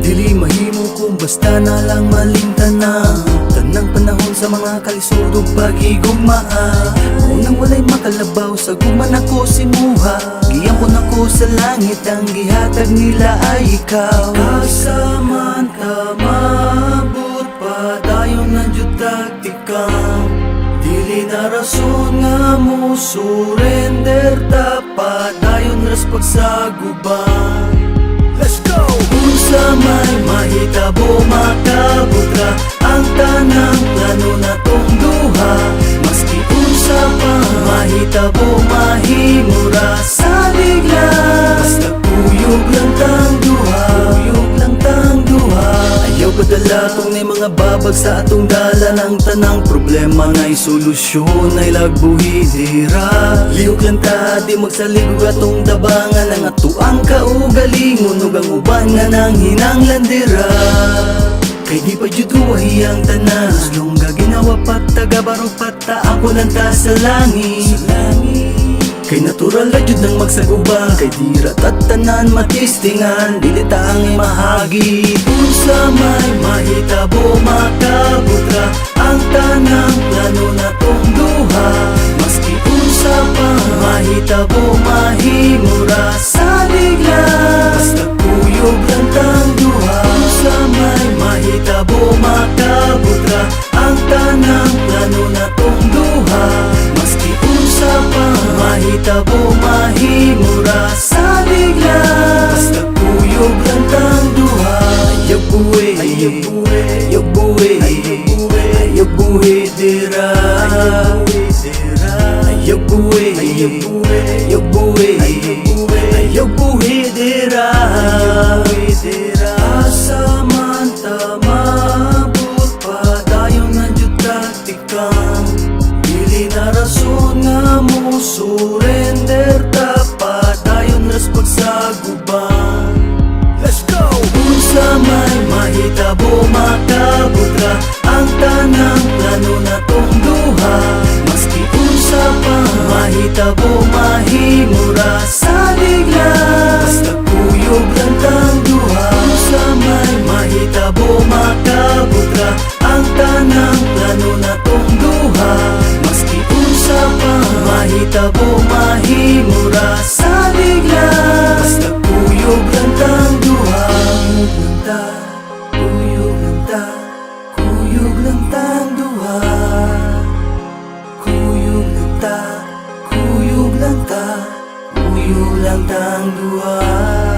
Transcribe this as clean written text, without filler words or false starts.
Dili mahimo kung basta na lang malimtan na tanang panahon sa mga kalisod ug paghigugmaa. Unang walay makalabaw sa gugma nako sa imuha. Giampo nako sa langit, ang gihatag nila ay ikaw. Asa man ta maabot, padayon lang jud tagtikang. Dili na rason nga mo surrender ta, padayon ras pagsaguban. Let's go! Unsa may mahitabo, makabot ra ang tanang plano natong duha. Maski unsa pa mahitabo, mahimo ra, salig lang. Basta kuyog lang tang duha, kuyog lang tang duha. Ayaw padala tong nay mga babag sa atong dalan. Ang tanang problema na solusyon ay lagbuhi dira. Lihok lang ta, di magsalig ug atong tabangan ang atuang kaugalingon ug ang uban nga nang hinanglan dira. Kay di pa jud ruwahi ang tanan. Longga, ginawa pa taga barog pata, ako lang ta sa langit. Kay natural ra jud nang magsaguba, kay di ra tatanan matistingan, dili ta ang mahagi. Unsa may mahitabo, makabot ra ang tanang plano natong duha. Maski unsa pa mahitabo, mahimo ra, salig lang. Basta kuyog lang tang duha. Unsa may mahitabo, makabot ra ang tanang plano natong duha. Maski unsa pa mahitabo, mahimo ra, salig lang. Basta kuyog lang tang duha. Ayaw buhi, ayaw buhi, ayaw buhi, ayaw buhi dira. Ayaw buhi, ayaw buhi, ayaw buhi, ayaw buhi dira. Asa man ta maabot, padayon na jud tagtikang. Dili na rason nga mo surrender ta, padayon ras pagsaguban. Let's go! Unsa may mahitabo, makabot ra ang tanang plano natong duha. Maski unsa pa mahitabo, mahimo ra, salig lang. Basta kuyog lang tang duha. Unsa may mahitabo, makabot ra ang tanang plano natong duha. Maski unsa pa mahitabo, mahimo ra, salig lang. Basta kuyog lang tang duha. Kuyog lang ta, kuyog lang ta, kuyog lang tang duha. Kuyog lang ta, kuyog lang ta, kuyog lang tang duha.